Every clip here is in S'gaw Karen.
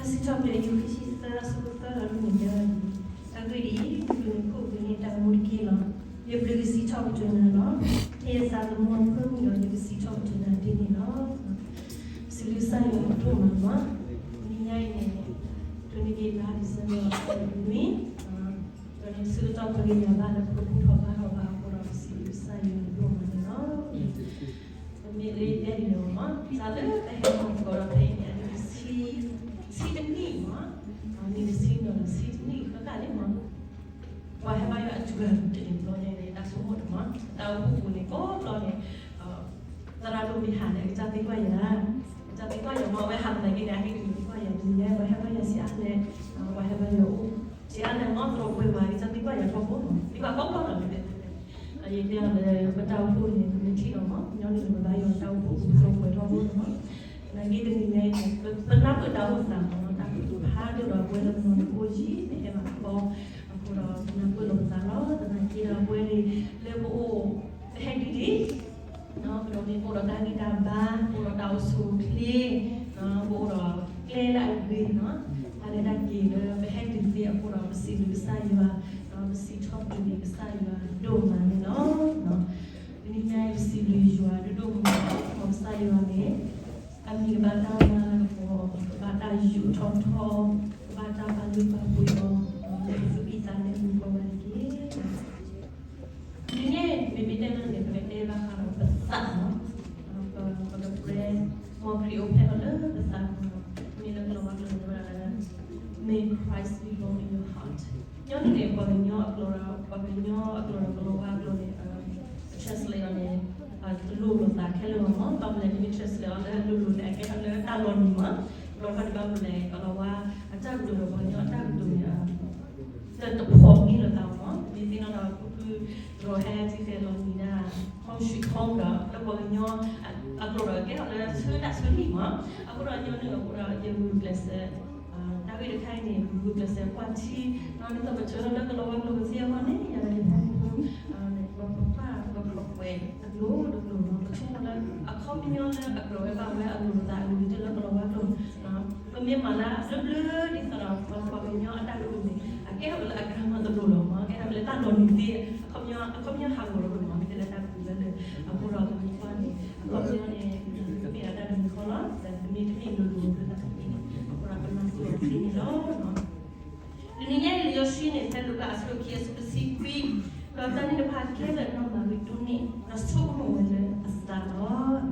စံးထီၣ်ပတြၢၤ ခံဆံသၢ အဆၢဖိသၢ ဒီးလွံၢ်န့ၣ်တဲဝဲဒ်အံၤ, အဂ့ၢ်ဒ်အံၤ, ပှၤမ့ၢ်ခိၣ်ပှဲၤန့ၣ် တၢ်မူတက့ၢ်လီၤ. ယဘျုးကစံးထီၣ်ပတြၢၤနၤလီၤ. မ့ၢ်ယသးသမူအဖၢမုၢ်ဒီး ယကစံးထီၣ်ပတြၢၤနၤဒ်န့ၣ်လီၤ. စံးဘျုးကစၢ်ယွၤဒိၣ်မးလီၤ. တနံၤညါအံၤန့ၣ် တနံၤညါအံၤ လါ December နွံ, ဒီးန့ၣ်ဆၢကတီၢ်ပဂ့ၤယၤဘၣ်လၢ ပဖိထီၣ်ဘါထီၣ်ဘၣ်အဃိဒီး ပစံးဘျုးကစၢ်ယွၤဒိၣ်မးန့ၣ်လီၤ. ပမ့ၢ်လၢတဲန့ၣ်မ့ၢ် တၢ်လၢပဟဲမၤသကိးဒီးဖဲအံၤန့ၣ် အနံၣ်တဆံ, ဆံတနံၣ်မ့ၢ်, အနံၣ်တဆံဒီးဆံတနံၣ်ဃၣ်ဃၣ်န့ၣ်မ့ၢ်, ပှၤဟဲဘါယွၤအစှၤတဘျီညါန့ၣ် တၢ်ဆိကမိၣ်တမ့ၢ်, တၢ်အိၣ်ဖှိၣ်ပူၤန့ၣ် ကိးဘျီန့ၣ် သရၣ်ဒိၣ်မ့ၢ်ဟးန့ၣ် အကစၢ်သံကွၢ်ယၤ, အကစၢ်သံကွၢ်ယၤမ့ၢ် အဝဲဟးသနာ်က့န့ၣ် အဟဲက့ၤသံကွၢ်ယၤ တနံၤညါ ပှၤဟဲဘါယွၤဆံးအါလဲၣ်, ပှၤဟဲဘါယွၤအိၣ်ဆံးအါလဲၣ်မ့ၢ် သရိာ်ပှဲၤမးအကစၢ်သံကွၢ်ယၤထီဘိမ့ၢ်, ဒ်ပှၤကိးဘျီလီၤ ယတဲအီၤလၢ ပတၢ်အိၣ်ဖှိၣ်န့ၣ် ပမ့ၢ်ထံၣ်လီၤမ့ၢ် ညီနုၢ်န့ၣ် ပဘါယွၤတၢ်အိၣ်ဖှိၣ်ပူၤ ပသရိာ်ပှဲၤထီဘိမ့ၢ်, သနာ်က့တနံၤညါအံၤန့ၣ် ပနၢ်ပၢၢ်တၢ်အိၣ်သးမ့ၢ် တၢ်အိၣ်ဖှိၣ်ဖးဒိၣ်ဒီးပဝဲလၢပနီၢ်တအိၣ်ယံၤ ပဟဲဘၣ်အဃိ, အဃိဒီးပနၢ်ပၢၢ်လိာ်ပသးလီၤ. သနာ်က့ဒီးပဝဲန့ၣ် လၢပအိၣ် ပဟဲဒ်န့ၣ် ပဒိးန့ၢ်အိၣ်ဒီးတၢ်ဂံၢ်တၢ်ဘါ, အိၣ်ဒီးတၢ်အိၣ်ဆူၣ်အိၣ်ချ့, ပအိၣ်ဒီးကျဲလၢအဂ့ၤနီၤ, တၢ်လဲၤတၢ်က့ၤလၢပဟဲတုၤသ့အဃိဒီး ပစံးဘျုးကစၢ်ယွၤ, ဒီးပစံးထီၣ်ပတြၢၤကစၢ်ယွၤဒိၣ်မးန့ၣ်လီၤ. တနံၤညါအံၤ ပစံးဘျုးယွၤဒိၣ်ဒိၣ်မးမး မ်ကစၢ်ယွၤန့ၣ် အမံၤကဘၣ်တၢ်မၤလၤကပီၤ, ကဘၣ်တၢ်ယူးထီၣ်ထီ, ကဘၣ်တၢ်ပာ်လုၢ်ပာ်ပှ့ၤအီၤ, ဒီးသူၣ်ကံၢ်သးလဲမုာ်ကိးဂၤတက့ၢ်. ဒ်န့ၣ် မ့မ့ၢ်တဲလၢန့ၣ် ပကတဲဘၣ်ဃးဒီးပသးလီၤ. ပကပြၢ မ်ခရံာ်အိၣ်ဖျဲၣ်ထီၣ်လၢပသးပူၤလီၤ. မ့ၢ်လၢကလီၤဝါကျိာ်န့ၣ် တဲဝဲဒၣ်လၢ May Christ be born in your heart. ညီနုၢ်န့ၣ် ပှၤကညီအကျိာ်, ပှၤကညီအကျိာ်ဒီးကလီၤဝါအကျိာ်န့ၣ် translate အီၤန့ၣ် တလိၣ်လိာ်သးခဲလၢာ်ဘၣ်မး, ဘၣ်မနုၤလဲၣ် မ့ၢ် translate အီၤလၢအလိၤလိၤန့ၣ် အကဲထီၣ်လၢတၢ်လီၤနံၤမး, လီၤခီဒံးဘၣ်မနုၤလဲၣ် ကလီၤဝါအတၢ်ကတိၤဒီးပှၤကညီအတၢ်ကတိၤန့ၣ် တဖီၣ်မံလိာ်သးဘၣ်မး, မ့ၢ်သ့ၣ်နီၣ်ဒီး ဖုဖုသရိာ်ဟဲထံသဲးလီၤနံၤဒၣ် home sweet home ဒီး လၢပှၤကညီအကျိာ်ဒီးကဲထီၣ်လၢဆၢတၢ်ဆၢလံမး, အဃိဒီးညီနုၢ်အဃိဒီး ယဂုာ်ကျဲးစၢး တၢ်ဂ့ၢ်တခါအံၤန့ၣ် ဂုာ်ကျဲးစၢးကွၢ်ထံ, ဒီးဒ်သိးပဆၢထၢၣ်လၢကလီၤဝါကျိာ်ပသ့အဂီၢ်န့ၣ် ယၤဒီးယဖးန့ၣ် ပကပာ်ပကဖီၣ်ကွဲးအကျိၤတကျိၤလီၤ. ပဆိကမိၣ်လၢ အခီပညီလၢအကြၢးဝဲဘၣ်ဝဲအလိၤလိာ်သးအဂ့ၤကတၢၢ်လၢကလီၤဝါကျိာ်, ပမ့ၢ်မၤလၢအဘျၢဘျၢဒ်သိးဒီး ပှၤကညီအတၢ်ကတိၤန့ၣ် အကဲထီၣ်က့ၤလၢအကမၤသလိၤလီၤမး, ကဲထီၣ်က့ၤလၢတၢ်လီၤနံၤသ့, အခီပညီ အခီပညီဟးဂီၤလီၤမး, မ့ၢ်တဲလၢတၢ်ကတိၤလၢလၢ အဃိဒီးပမ့ၢ်ကွၢ်န့ၣ် အခီပညီန့ၣ် မ့ၢ်အတၢ်တမံၤဃီလီၤ, တမ့ၢ်တမ့ၢ်လိၤလိၤလၢတၢ်တမံၤန့ၣ် အဃိဒီးပမၤသကိးသ့န့ၣ်လီၤ. တနံၤညါအံၤ လံာ်စီဆှံန့ၣ် ဖဲလူၤကၣ်အဆၢဒိၣ်ခံအဆၢဖိတဆံခွံ, ဒီးတၢ်န့ၣ်တဖၣ်ခဲလၢာ်နီၢ်မၤရံဒိးန့ၢ် ဒီးဆိကမိၣ်ဝဲလၢအသးလီၤ.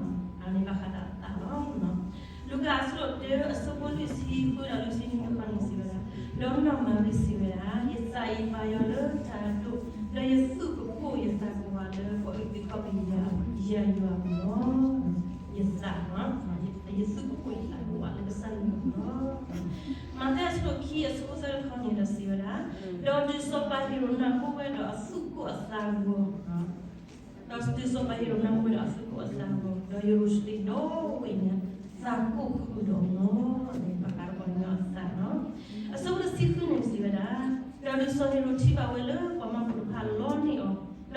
အန့ၣ်ဘၣ်ဃးဒီးအသးလီၤ. လူၤကၣ်အဆၢဒိၣ်တၢ အဆၢဖိလွံၢ်ဆံဃုဒီးလွံၢ်ဆံနွံတဖၣ်န့ၣ်စံးဝဲဒၣ်, ဒီးနီၢ်မၤရံစံးဝဲဒၣ်, ယသးအံၤပာ်ယွၤလၢတၢ်အဒိၣ်, ဒီးယသုးကဖှိၣ်ယသးကဝးလၢပှၤအုၣ်က့ၤခီၣ်က့ၤယၤအပူၤယၤယွၤအပူၤလီၤ. ယသး, ယသုးကဖှိၣ်ယသးကဝးလၢကစၢ်ယွၤအပူၤလီၤ. မးသဲအဆၢဒိၣ်ခံအဆၢဖိသၢတခီန့ၣ်ဒီးစံးဝဲဒၣ်, ဒီးဒုးစီၤပၤဟ့ၤရိာ်နၢ်ဟူဝဲဒီးအသူၣ်ကိၢ်အသးဂီၤ ဒီးဒုးစီၤပၤဟ့ၤရိာ်နၢ်ဟူဝဲဒီးအသူၣ်ကိၢ်အသးဂီၤ, ဒီးယရူၤၡလ့ၣ်ဒီဝ့ၢ်ညါ သးကိၢ်ဃုာ်ဒီးအီၤလီၤ. ဘၣ်ဃးဒီးပှၤကညီအသးလီၤ. အဆၢဖိတဆံဃုန့ၣ်စံးဝဲဒၣ်, ဒီးဒုးစီၤဟ့ၤရိာ်ထံၣ်ဘၣ်ဝဲလၢပှၤမၢ်ဖိတဖၣ်လီန့ၢ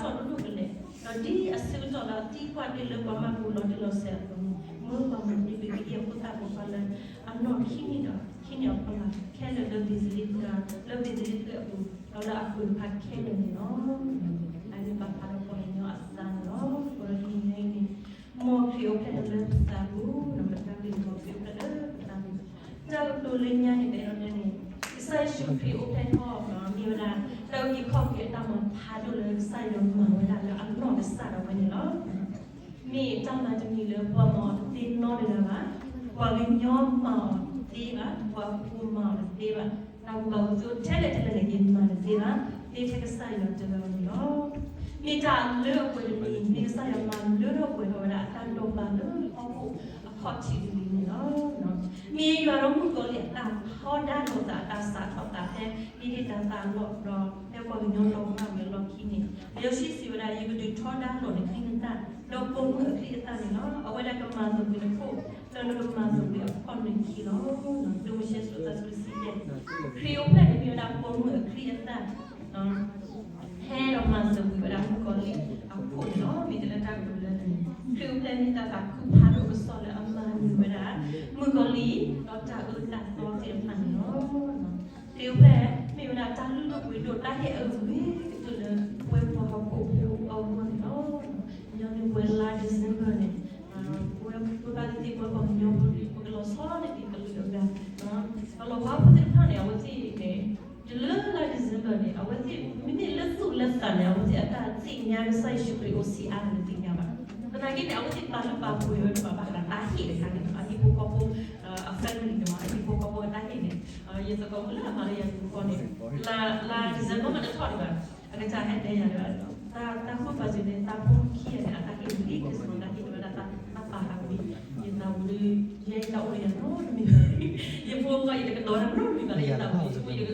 ်အီၤ, ဒီးအသးဒိၣ်ထီၣ်ဒိၣ်ဒိၣ်ကလဲာ်, အသးထီၣ်ဒိၣ်ဒိၣ်ကလဲာ်, ဒီးဒ်အဆၢကတီၢ်လၢအသံကွၢ်တ့ၢ်လၢပှၤမၢ်ဖိလီၤတံၢ်လီၤဆဲးအသိးန့ၣ်, မၢပှၤမၤသံကွံာ်ကယဲၢ်ဖိသၣ်ပိာ်ခွါလၢ အနီၢ်ခံနံၣ်ဒီးခံနံၣ်အဖီလာ် ခဲလၢာ်လၢဘ့းလ့ဟ့ၣ်, လၢဘ့းလ့ဟ့ၣ်အပူၤ, ဒီးလၢအဃုာ်တဖၣ်ခဲလၢာ်န့ၣ်လီၤ. အန့ၣ်ဘၣ်ဃးဒီးပှၤကညီအသးန့ၣ်လီၤ. အဃိဒီးတနံၤညါအံၤန့ၣ် မ်ခရံာ်အိၣ်ဖျဲၣ်ထီၣ်လၢပသးပူၤ, ဒီးပတၢ်ဂ့ၢ်မ်ခရံာ်အိၣ်ဖျဲၣ်လၢပသးပူၤ, တၢ်ကတိၤလၢညါန့ၣ် ပအဲၣ်ဒိးတဲန့ၣ် ကစၢ်ယ့ၣ်ၡူးခရံာ်အိၣ်ဖျဲၣ်ထီၣ် မ့ၢ်ဝဲဒၣ် တၢ်အုၣ်က့ၤခီၣ်က့ၤအတၢ်မၤဖးဒိၣ်လၢကစၢ်ယွၤမၤဝဲဒၣ်လၢအနီၢ်ကစၢ်ဒၣ်ဝဲန့ၣ်လီၤ. မ့ၢ်တၢ်မၤတမံၤလၢပှၤမၤအီၤတသ့နီတဂၤဘၣ်, ပှၤကညီမၤအီၤတသ့ဘၣ်, ပှၤဟီၣ်ခိၣ်မၤအီၤတသ့ဘၣ်, တၢ်ကူၣ်ဘၣ်ကူၣ်သ့ထဲလဲၣ်ထဲလဲၣ်န့ၣ် က့ၤမၤတသ့ဘၣ်, သ့ထဲကစၢ်ယွၤတဂၤဧိၤန့ၣ်လီၤ. မ့ၢ်တၢ်လၢအပှဲၤတမံၤ မ့ၢ်ကစၢ်ယွၤမၤလၢထီၣ်ပှဲၤထီၣ်ဝဲဒၣ်အတၢ်တိာ်ပာ်လၢဟီၣ်ခိၣ်အခီၣ်ထံးတမံၤန့ၣ်လီၤ. မ့ၢ်ယွၤဒီးမုၣ်ကီၤလံၢ်အတၢ်ထီဒါလိာ်သး အတၢ်စးထီၣ်သးဖဲ ဒ်ဟ့ၣ်တၢ်သးလီၢ်ဒီး ဖဲပှၤကညီလီၤဂာ်ဝဲအလီၢ်ခံန့ၣ်, လံာ်စီဆှံစံးဝဲဒၣ် ယကဒုးထီဒါလိာ်နချံနသၣ်, ဒီးပိာ်မုၣ်အချံအသၣ်န့ၣ်လီၤ. အဝဲဒၣ်ကမၤသဘှံးနခိၣ် လၢနကမၤသဘှံးအဖီၣ်န့ၣ်ခံလီၤ. ဒိၣ်မုၢ်ဆဲးစိၤသးစီဆှံတဲ, ခရံာ်အိၣ်ဖျဲၣ်န့ၣ် မ့ၢ်ဝဲဒၣ်ပိာ်မုၣ်အချံအသၣ် ဟဲဒီးမၤသဘှံးဝဲဒၣ်မုၣ်ကီၤလံၢ်အခိၣ်န့ၣ်လီၤ. မ့ၢ်တၢ်လၢတၢ်ကတိၤလၢန့ၣ် ခရံာ်အိၣ်ဖျဲၣ်မ့ၢ်တၢ်သးခုဖးဒိၣ်ကစီၣ်လၢအမၤနၢၤဝဲဒၣ် မုၣ်ကီၤလံၢ် ဒီးတၢ်အၢတၢ်သီသ့ၣ်တဖၣ်န့ၣ်လီၤ. ခရံာ်အိၣ်ဖျဲၣ်မ့ၢ်ဝဲဒၣ်တၢ်လုၢ်ဒိၣ်ပှ့ၤဒိၣ် တၢ်ဟ့ၣ်အဂ့ၤကတၢၢ်လၢ ပဝဲပှၤဟီၣ်ခိၣ်ဖိအဂီၢ်န့ၣ်လီၤ. ညီနုၢ်ပဝဲလါ December န့ၣ် ပဝဲပဘၣ်သ့ၣ်သ့ၣ်ပဝဲပှၤကညီဖိ ပကလီၤဆီန့ၢ်က့ၤကလုာ်အဂၤ ဒီးလီၤဘၣ်ဖိသ့ၣ်တဖၣ်န့ၣ် အဝဲသ့ၣ်န့ၣ် တုၤလၢလါ December န့ၣ် အဝဲသ့ၣ် မ့မ့ၢ်လၢသူၣ်လၢသးန့ၣ် အဝဲသ့ၣ်အတၢ်သ့ၣ်ညါကစၢ်ယ့ၣ်ၡူးခရံာ်အိၣ်ဆံးအါန့ၣ်တသ့ၣ်ညါဘၣ်. သနာ်က့န့ၣ် အဝဲသ့ၣ်ပာ်လုၢ်ပာ်ပှ့ၤဝဲဒၣ်ဘၣ်ဃးဒီးတၢ်ဟ့ၣ်တခါန့ၣ် အဟံၣ်ဖိဃီဖိ အ family န့ၣ် အဟံၣ်ဖိဃီဖိအတၢ်ဟ့ၣ်န့ၣ် ယသကိးမုၣ်လၢအမၤလၢယၤတခီန့ၣ် လါ December မးတထီၣ်ဒံးဘၣ် အကစၢ်ဟဲတဲယၤလၢ တၢ်ဃုပာ်စၢၤန့ၣ် တၢ်ဖိခံဂၤန့ၣ် အတၢ်ဟ့ၣ်ဝံၤလံ Christmas တၢ်ဟ့ၣ်ဝဲဒၣ်တၢ်ပာ်ဃာ်ဝံၤ ယသးဝံၤ ယဲယတၢ်အိၣ်လၢယၤနီတမံၤဘၣ် ယဖိဃီယတကတီၤတၢ်နီတမံၤဘၣ်လၢယသးဝံၤ ယတ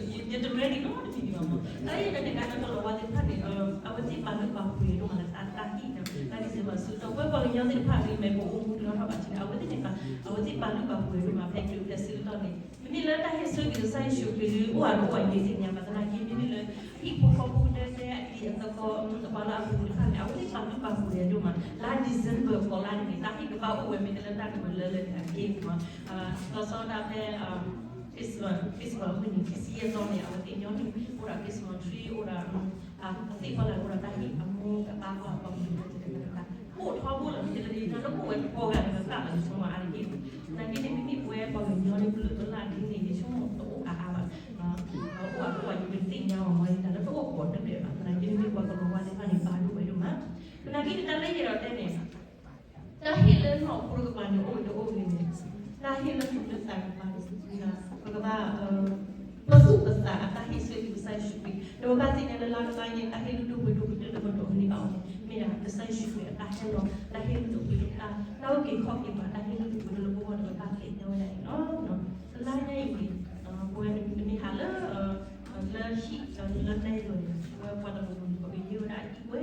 readyနီတမံၤဘၣ်မး တၢ်အံၤန့ၣ် တၢ်ကလီၤဝါသ့ၣ်တဖၣ်န့ၣ် အဝဲသ့ၣ်ပာ်လုၢ်ပာ်ပှ့ၤဒိၣ်မးလၢတၢ်ဟ့ၣ်ဒီး တၢ် December ဆူတီၢ် ပဝဲပှၤကညီသ့ၣ်တဖၣ်ဂ့ၤ မ့ၢ်ပအိၣ်မူတုၤထီၣ်ဘၣ်ထံန့ၣ် အဝဲသ့ၣ်န့ၣ် အဝဲသ့ၣ်ပာ်လုၢ်ပာ်ပှ့ၤဒိၣ်မး ဖဲခရံာ်အိၣ်ဖျဲၣ်ဆူတီၢ်န့ၣ် မ့မ့ၢ်လၢတၢ်ဟ့ၣ်ဆၢက့ၤကစၢ်ယ့ၣ်ၡူးခရံာ်ဒုး အိၣ်အါတအိၣ်အါယတသ့ၣ်ညါဘၣ် သနာ်က့ မ့မ့ၢ်လၢ ဟံၣ်ဖိဃီဖိဒဲဒဲ အတံၤအသကိး ပှၤလၢအပူၤတဖၣ်န့ၣ် အဝဲသ့ၣ်ပာ်လုၢ်ပာ်ပှ့ၤဒိၣ်မး လါ December ကီးလါန့ၣ် တၢ်ဟ့ၣ်ကဘၣ်အိၣ်ဝဲမ့ၢ်တလၢတၢ်ကမၢလၢလၢန့ၣ် အက့ၢ်မး လီၤဆီဒၣ်ဖဲ Christmas Christmas မုၢ်နံၤခံဆံယဲၢ်သီန့ၣ် အဝဲသ့ၣ်ညီနုၢ် အိၣ်ဒီး Christmas tree အိၣ်ဒီး အသ့ၣ်ဖီလာ်အိၣ်ဒီးတၢ်ဟ့ၣ်အမိၢ်အပၢ်အပှၤကလုာ် အိၣ်ထီဘိလီၤ မ့ၢ်တလၢတၢ်လၢပအိၣ်ဝဲကိးဂၤန့ၣ် ပသးလီၤယဆိကမိၣ်အါတက့ၢ် သနာ်က့န့ၣ် မ့မ့ၢ်ပဝဲပှၤကညီန့ၣ် ပလုၢ်ပလၢ်ဒ်န့ၣ် ယဆိကမိၣ်တအိၣ်အါအါဘၣ် အိၣ်အါတအိၣ်အါ ယတသ့ၣ်ညါဘၣ်မး ယတၢ်လၢတအိၣ်ကိးတဘ့ၣ်ဘၣ် သနာ်က့န့ၣ် မ့ၢ်ပှၤကညီဝါသ့ၣ်တဖၣ်န့ၣ် ပာ်ဒိၣ်ဝဲဒိၣ်မး သနာ်က့န့ၣ် တၢ်လၢယအဲၣ်ဒိးတဲန့ၣ် တၢ်ဟ့ၣ်လၢနီၢ်ခိတကပၤန့ၣ် အိၣ်တအိၣ်ဂ့ၤန့ၣ် တၢ်ဟ့ၣ်လၢသူၣ်လၢသးကပၤန့ၣ် ပကဘၣ် ပသူၣ်ပသးအတၢ်ဟ့ၣ်ဆၢက့ၤကစၢ်ယ့ၣ်ၡူးခရံာ် ဒီးပဘၣ်သ့ၣ်ညါလၢလါတလါအံၤန့ၣ် တၢ်ဟ့ၣ်လုၢ်ဒိၣ်ပှ့ၤဒိၣ်ကတၢၢ်လၢပဒိးန့ၢ်ဘၣ်အီၤန့ၣ် မ့ၢ်ဒၣ်ကစၢ်ယ့ၣ်ၡူးခရံာ်အတၢ်ဟဲလီၤ တၢ်ဟ့ၣ်လုၢ်ဒိၣ်ပှ့ၤဒိၣ် တၢ်အုၣ်က့ၤခီၣ်က့ၤပှၤ တၢ်ဟ့ၣ်လုၢ်ဒိၣ်ပှ့ၤဒိၣ်လၢပဂီၢ်န့ၣ် ပဘၣ်သ့ၣ်ညါဝဲဒၣ်န့ၣ်လီၤ. တလါညါအံၤန့ၣ် ပဝဲတမ့ၢ်ဟးလၢ လၢဟံၣ် လၢတၢ်အံၤန့ၣ် ပဝဲပှၤတနီၤနီၤန့ၣ် ပကယၢဝဲဒၣ်အံၤဝဲ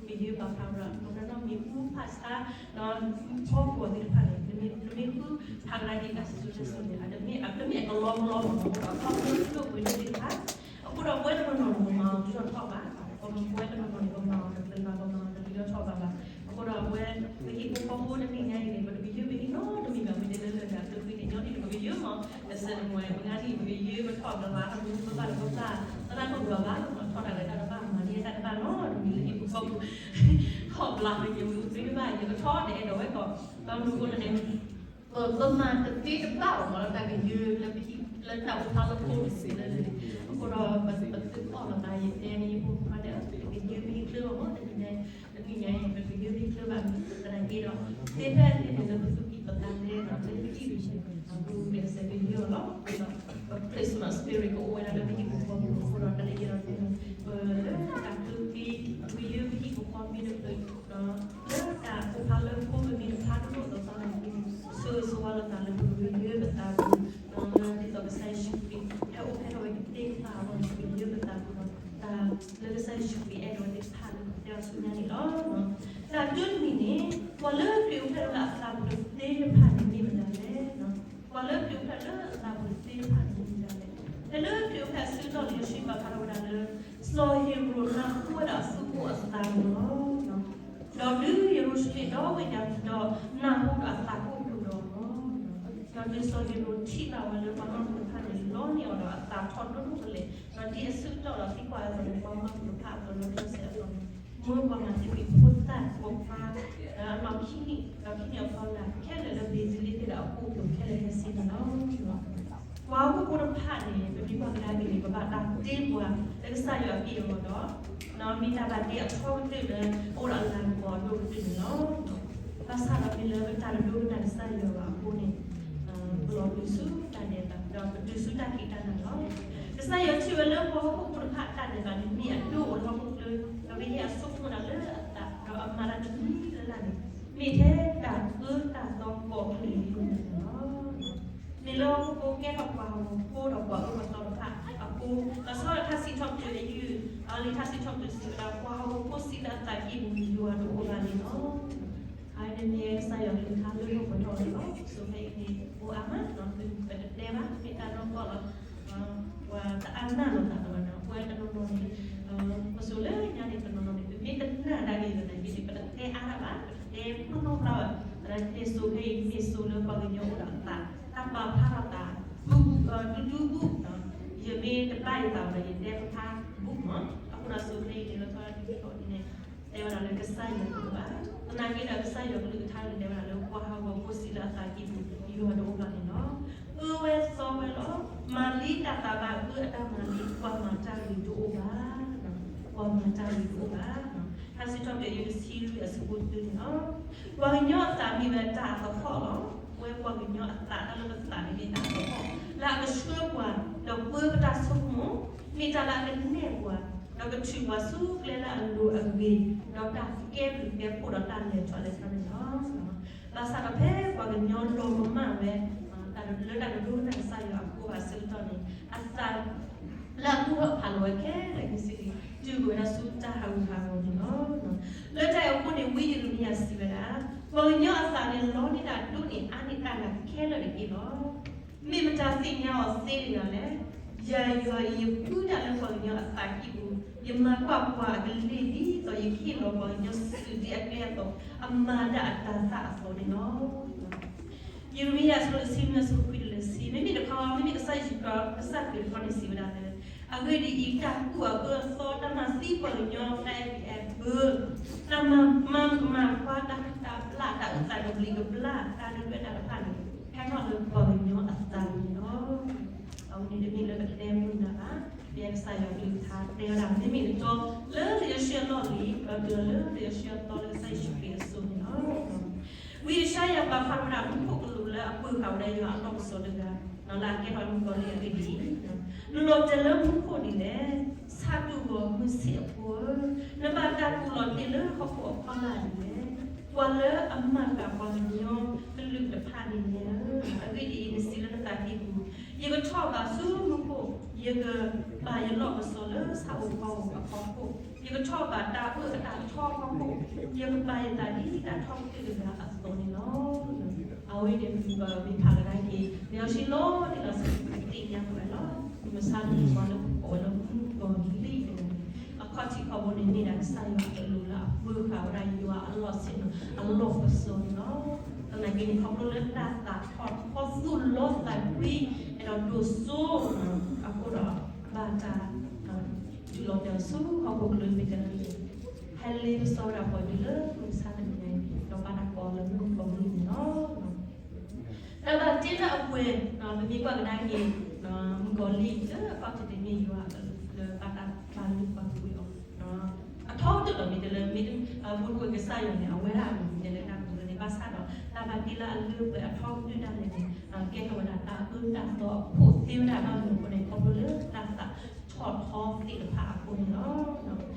ပကယၢပာ်ဖျါဝဲဒၣ် ပနီၢ်နီၢ်မ့ၢ်ဃုဖးဆါ ဒီးဖီကွီၤသ့ၣ်တဖၣ်န့ၣ် ပမ့ၢ်ဃုဖးကဒါက့ၤတၢ်စံၣ်စိၤတဲစိၤန့ၣ် တမ့ၢ်အကလီကလီဘၣ်မး ဒီးခီဖျိဒိၣ်ပှ့ၤဒိၣ်သ့ၣ်တဖၣ် အဃိဒီးပဝဲတနီၤနီၤန့ၣ် ပမၤအီၤတလီၤထီၣ်ဘၣ် ပဝဲတနီၤနီၤန့ၣ် ပမၤအီၤတလီၤဘၣ် ပမၤအီၤတလီၤထီၣ်ဘၣ်ဘၣ် အဃိဒီးပဝဲ ပဟံၣ်ဖိဃီဖိတနံၤညါအံၤန့ၣ် ပတကယၢပဟံၣ်နီတမံၤဘၣ် မ့ၢ်တဲလၢလၢာ်ဒီး အသုကွံာ်န့ၣ် ညီနုၢ်န့ၣ် ပကယၢမး တစဲးတမှဲၤ ပငါနံၣ် ပကယၢပထီၣ်ဘျးဘျး ပဘၣ်လၢပဘၣ် သရၣ်ဒိၣ်ဘျးဘၣ် ထီၣ်တၢ်လၢတၢ်တဘၣ် မၤန့ၢ်တၢ်တဘၣ်နီတမံၤလၢဟံၣ်ဖိဃီဖိ ထီၣ်ဘျး ပယမုၢ်သ့တဘၣ် ယကထီၣ်တအဲၣ်ဒိးဝဲကီး ဘၣ်မနုၤအဃိလဲၣ်န့ၣ် ပမၤတသ့တဘၣ်ဘၣ်မး လၢတၢ်ကယၢလၢပဟံၣ် လၢတၢ်အိၣ်ဖျါလၢဖိတစဲးလၢန့ၣ် အဃိဒီးပသုးအီၣ်လီၤသး ယတဲန့ၣ် ယဖိခွါတဲ ပကယၢပဟံၣ်ချၢအီၤမး တနံၤညါ တနံၤညါအံၤ ပကယၢပဟံၣ်ချၢဘၣ် သနာ်က့ဒီး သ့ဖဲသ့န့ၣ်လၢပသူၣ်ကံၢ်ပသးလဲဒီး လၢပဟံၣ်ပူၤ ပကစဲးပယၢအီၤလီၤ ဒီး Christmas spirit ကအိၣ်ဝဲဒၣ်လၢပဟံၣ်ပူၤဃီပူၤအဃိဒီး တၢ်လၢယအဲၣ်ဒိးတဲန့ၣ် ပလၢတၢ်ကျိချံ ပကယၢပဟံၣ်ပူၤဃီမ့ၢ်တဖျၢၣ် လၢတၢ်အိၣ်ဖျါလၢဖိမ့ၢ်တဖျါတလိၣ်သီသီန့ၣ် ဆိၣ်ဂ့ၤဆိၣ်ဝါလီၤသးလၢပကယၢပသးပူၤ လၢဒ်သိးကစၢ်ယ့ၣ်ၡူးခရံာ် ဟဲအိၣ်ဖျဲၣ်ထီၣ်ဝဲကသ့တဖၣ်အဂီၢ်န့ၣ် ပကယၢပသးပူၤဒီး တၢ်လၢကစၢ်ယ့ၣ်ၡူးခရံာ်အဲၣ်ဒိးဝဲသ့ၣ်တဖၣ်လၢပတဲအီၤဆူညါန့ၣ်လီၤ. တၢ်ဒုးတမံၤန့ၣ် ပှၤလၢခရံာ်အိၣ်ဖျဲၣ်လၢအသးပူၤတသ့တဖၣ်န့ၣ်မ့ၢ်မတၤလဲၣ် ပှၤလၢခရံာ်အိၣ်ဖျဲၣ်လၢအသးပူၤတသ့တဖၣ်န့ၣ်မ့ၢ်မတၤလဲၣ်. ဖဲလၢခရံာ်အိၣ်ဖျဲၣ်အဆၢကတီၢ်လံ ယွၤပာ်ဖျါထီၣ်ဝဲဒၣ်လၢ စီၤဟ့ၤရိာ်နၢ်ဟူဝဲဒၣ်အသူၣ်အိၣ်အသးန့ၣ်လီၤ. ဒီးတုၤယရူၤၡလ့ၣ်ဒီဝ့ၢ်ညါဒီးနၢ်ဟူဒီးအသးကအိၣ်ဘူးဒီးလီၤ. ဒီးတုၤစီၤဟ့ၤရိာ်ထံၣ်ဘၣ်ဝဲလၢပှၤမၢ်ဖိတဖၣ်န့ၣ် လီန့ၢ်အီၤဒီးအသးထီၣ်ဒိၣ်ဒိၣ်ကလဲာ်, ဒီးဒ်အဆၢကတီၢ်ဒီးသံကွၢ်အသိးန့ၣ် ပှၤမၢ်ဖိတဖၣ်အသိးလၢပျၢၤစဲအသိးန့ၣ် မၢပှၤမၤသံကွံာ်ဖိသၣ်ပိာ်ခွါ အနီၢ်ခံနံၣ် ဒီးခံနံၣ်အဖီလာ် ခဲလၢာ်လၢဘ့းလ့ဟ့ၣ်ဒီးအခိၣ်အကျၢၢ်ခဲလၢာ်ဟဲဆ့ၣ်နီၤလီၤ. ပှၤဟီၣ်ခိၣ်ဖိတဖၣ်န့ၣ် ပမ့ၢ်ကွၢ်ကဒါက့ၤန့ၣ် ပဘၣ်တၢ်တ့ပှၤလၢကစၢ်ယွၤအက့ၢ်အဂီၤဒီး မ့ၢ်တၢ်ဘၣ်တ့အထီကတၢၢ်လၢ အိၣ်ဒီးအလၤကပီၤအဒိၣ်ကတၢၢ်န့ၣ်လီၤ. ဘၣ်ဆၣ်ဒီးမ့ၢ်လၢပတၢ်တဒိကနၣ်ကစၢ်ယွၤဘၣ်အဃိန့ၣ် ပလီၤတုၤဆူတၢ်ဒဲးဘး ဒီးပတုၤဆူတၢ်ခံးတၢ်နၤလီၤ. ကစၢ်ယွၤထံၣ်ဝဲလၢပှၤဟီၣ်ခိၣ်ဖိတဖၣ်အတၢ်ဒဲးဘးန့ၣ် မ့ၢ်အဒိၣ်အထီခိၣ်ချၢ ဒီးကယဲၢ်အဆိကမိၣ်ဒၣ်လၢအသး ဒီးအမၤတၢ်တမံၤလၢ်လၢ်န့ၣ် မ့ၢ်ထဲတၢ်အၢတၢ်သီကိးကလုာ်အဃိန့ၣ်လီၤ. မ့ၢ်လၢဟီၣ်ခိၣ်ဖိကဲထီၣ်ပှၤဟီၣ်ခိၣ်ဖိဒီးပှၤအၢပှၤသီတဖၣ်အဃိ လီၤဆီဒၣ်တၢ်စံးထီၣ်ပတြၢၤအယုၢ် လံာ်ထါစံးထီၣ်ပတြၢၤစံးဝဲဒၣ် ပှၤဟီၣ်ခိၣ်ဖိစံးလၢအသးကံၢ်ပူၤန့ၣ် ယွၤတအိၣ်ဘၣ်န့ၣ်လီၤ. အဝဲန့ၣ်မ့ၢ်ကစၢ်ယွၤကလုၢ်ကထါလၢပှဲၤထီၣ်န့ၣ်လီၤ. စိၤဖဲအံၤန့ၣ် အိၣ်အါမး ပတတဲဘၣ် မ့ၢ်တၢ်နီၢ်ကီၢ်လီၤ. ပှၤတအါနၢ်လိာ်သးလီၤဘၣ်နီၤ ပဝဲတနီၤနီၤန့ၣ် ပစိၤလၢညါန့ၣ် တနီၤနီၤန့ၣ် ပမ့ၢ်တနာ်ဒၣ်က့ၤသနာ်က့န့ၣ် ပတတဲအါဒၣ်ဘၣ် တဲဖျါဖျါဘၣ်, သနာ်က့န့ၣ် စိၤဖဲအံၤမ့ၢ်စိၤလၢပှၤကညီအိၣ်ဒီးအသး, တၢ်ပာ်ဖျါထီၣ်သး, ဒူဒူဒူ, ယမ့ၢ်တဘၣ်ယသးဘၣ် ယတဲဖျါဘူးမး, အဃိဒီးစိၤဖဲအံၤန့ၣ် လၢထီၣ်ဒ်န့ၣ် တဲဝဲဒၣ်လၢကစၢ်ယွၤတအိၣ်ဘၣ်. သနာ်က့ဒီးကစၢ်ယွၤကလုၢ်ကထါန့ၣ် တဲဝဲဒၣ်လၢပှၤဟးဂီၤဖိစံးလၢအသးကံၢ်ပူၤ ယွၤတအိၣ်ဘၣ်န့ၣ်လီၤ. အၢဝဲသီဝဲလီၤ. မၤလံတၢ်သးဘၣ်အၢအတၢ်မၤလံ ပှၤမၤတၢ်ဂ့ၤတအိၣ်ဘၣ်, ပှၤမၤတၢ်ဂ့ၤတအိၣ်ဘၣ်. ထါစံးထီၣ်ပတြၢၤယဲၢ်ဆံလွံၢ်အဆၢဖိတၢန့ၣ်လီၤ. ပှၤကညီအသးမ့ၢ်ဝဲတၢ်အသဟီၣ်လီၤ. ပဝဲပှၤကညီအသး တၢ်လၢပသးန့ၣ်မ့ၢ်တၢ်အသဟီၣ် လၢအကဆှၢပှၤ ဒီးပၢပတၢ်ဆိကမိၣ်, မ့ၢ်တၢ်လၢအကနဲၣ်ပှၤ, ဒီးကထုးပှၤဆူကျဲလၢအလိၤအဂ့ၤ, ဒီးတၢ်ကဲဘျုးကဲဖှိၣ်ဒီးတၢ်လဲၤထီၣ်လဲၤထီန့ၣ်လီၤ. ဘၣ်ဆၣ်ဒီးဖဲပှၤကညီလီၤမၢ်ဝဲ တၢ်လၢတၢ်ကဒိတၢ်ကစၢ်ယွၤအဃိဘၣ်ဆၢကတီၢ်န့ၣ် အသးလၢအကူၣ်ထီၣ်ဖးလီၤဝဲခဲလၢာ်ခဲဆ့န့ၣ် တုၤကွံာ်ဝဲဒၣ်ဆူတၢ်ဟးဂူာ်ဟးဂီၤန့ၣ်လီၤ. လၢတၢ်အဲၣ်အဃိန့ၣ် ဝံယံးရမံယၤစံးဝဲဒၣ်, ပှၤကညီအသးန့ၣ်လီန့ၢ်တၢ်ဒိၣ်န့ၢ်အါန့ၢ်တၢ်ဂၤခဲလၢာ်တက့ၢ်လီၤ. မ့ၢ်မတၤသ့ၣ်ညါအီၤသ့တဂၤလဲၣ်. ယၤယွၤအံၤယဃုတၢ်လၢပှၤကညီအသးကံၢ်ပူၤ, ယမၤကွၢ်ပှၤအကလ့ၢ်ဒ်သိးယကဟ့ၣ်လီၤပှၤကညီစုဒ်အကျဲအသိး အမၤဒၣ်အတၤသၣ်အသိးန့ၣ်လီၤ. ယံးရမံယၤအဆၢဒိၣ်တဆံနွံ အဆၢဖိခွံတုၤလၢတဆံ, မ့မ့ၢ်တခီ မ့မ့ၢ်ကစၢ်ယ့ၣ်ၡူးခရံာ် ကစၢ်ခရံာ်တခီန့ၣ်စံးဝဲဒၣ်လၢ အဂ့ၢ်ဒ်အံၤ, တၢ်ကူၣ်အၢအသီ, တၢ်မၤသံပှၤကညီ တၢ်အဲၣ်ဘၢ, တၢ်မၤမၤကမၣ်ကွၢ်တၢ်ဟုၣ်တၢ်ဘျၣ်, တၢ်အုၣ်သးကဘျံးကဘျၣ်, တၢ်ဒုၣ်ဒွဲၣ်တၢ်တဖၣ်န့ၣ် ဟဲထီၣ်လၢပှၤကညီအသးန့ၣ်လီၤ. အဝဲန့ၣ်တမ့ၢ်လၢပတဲမုာ်နၤဘၣ်. ဖဲကစၢ်ယွၤအကလုၢ်ကထါတဲဝဲဒၣ် မ့မ့ၢ်တတီ လၢလံာ်စီဆှံအလီၢ်လံၤ ဒီးတုၤလၢလံာ်စီဆှံအသီလၢကစၢ်ယ့ၣ်ၡူးခရံာ်အစိၤန့ၣ်လီၤ. ဝံယၡါယၤပာ်ဖျါဝဲဒၣ် မူခိၣ်ကလူးလၢအပၢၤဃာ်ဝဲဒၣ်ယွၤအလီၢ်ပစိာ်တဂၤ လၢအကဲထီၣ်မုၣ်ကီၤလံၢ်အဂ့ၢ်ဒ်အံၤ, နလီၤတဲာ်လၢမူခိၣ်ဒ်လဲၣ်. ဆၣ်တူၢ်ဂီၤမုၢ်ဆ့ၣ်အဖိဧၢ, နဘၣ်တၢ်ကူးလီၤတ့ၢ်လၢဟီၣ်ခိၣ်အဖီလာ်ဒ်လဲၣ်. ပှၤလၢအမၤဃာ်ပှၤကညီကလုာ်တဖၣ်န့ၣ်လဲၣ်ဧၢ, အဂ့ၢ်ဒ်အံၤ, နစံးလၢနသးကံၢ်ပူၤ, ယကထီၣ်ဘးဆူမူခိၣ်, ယကပာ်ယလီၢ်ပစိာ်လၢဆၣ်ဧိၤဖီဧိၤအဖီခိၣ်, ယကထီၣ်ဘးတၢ်အၢၣ်အတၢ်ထီအဖီခိၣ်, ယကပာ်ယသးဒ်တၢ်ထီကတၢၢ်တဂၤအသိးန့ၣ်လီၤ. အဝဲန့ၣ်မ့ၢ်ပာ်ကဒါက့ၤ လံာ်စီဆှံလီၤတံၢ်လီၤဆဲး ပသ့ၣ်ညါဝဲလီၤ. မုၢ်မဆါတနံၤ ပှၤလၢပကိးဝဲလၢမုၣ်ကီၤလံၢ်န့ၣ် အခီၣ်ထံးခီၣ်ဘိန့ၣ် မ့ၢ်ဒၣ်ကစၢ်ယွၤအကလူးလၢအပၢၤဃာ်ဝဲဒၣ်ယွၤအလီၢ်ဆ့ၣ်နီၤ အလီၢ်ပစိာ်န့ၣ်လီၤ. သနာ်က့န့ၣ် ခီဖျိလၢတၢ်သးထီၣ်ထီသူၣ်လီသးကွံ အဲၣ်ဒိးဒိၣ်စိအဃိဒီး ဘၣ်တၢ် တုၤလီၤတဲာ်ဆူဟီၣ်ခိၣ်ချၢမ့ၢ်တဲလၢ ဟဲလ့ပစီဝဲဒၣ်ပှၤဒ်လၢမုၢ်မဆါတနံၤ ဒီးဘၣ်တၢ်ကိးလၢမုၣ်ကီၤလံၢ်န့ၣ်လီၤ. တၢ်ဘၣ်တ့လၢအပှဲၤ ပမ့ၢ်ကွၢ်ကဒါက့ၤ မုၣ်ကီၤလံၢ်လၢအခီၣ်ထံးန့ၣ်မ့ၢ်ယွၤလၢဘၣ်တၢ်ပာ်လုၢ်ပာ်ပှ့ၤအီၤ အထီကတၢၢ်လီၤ မ့ၢ်တဲလၢ မ့ၢ်တမ့ၢ် ပူၤကွံာ်ကစၢ်ယွၤန့ၣ် အဝဲဒၣ်အမံၤမ့ၢ်တဲလၢတၢ်ပူၤလၢန့ၣ် ဘၣ်ဆၣ်ဒီး တၢ်ဘၣ်တ့လၢအလၢပှဲၤအထီကတၢၢ်ဒၣ်လဲာ်န့ၣ် ကဲထီၣ်ဝဲဒၣ်တၢ်အၢတၢ်သီအခိၣ်သ့ဝဲဒၣ်ဘၣ်မနုၤအဃိန့ၣ် ခီဖျိလၢတၢ်သးထီၣ်ထီသ့ၣ်တဖၣ်အဃိန့ၣ်လီၤ. ပကသ့ၣ်နီၣ်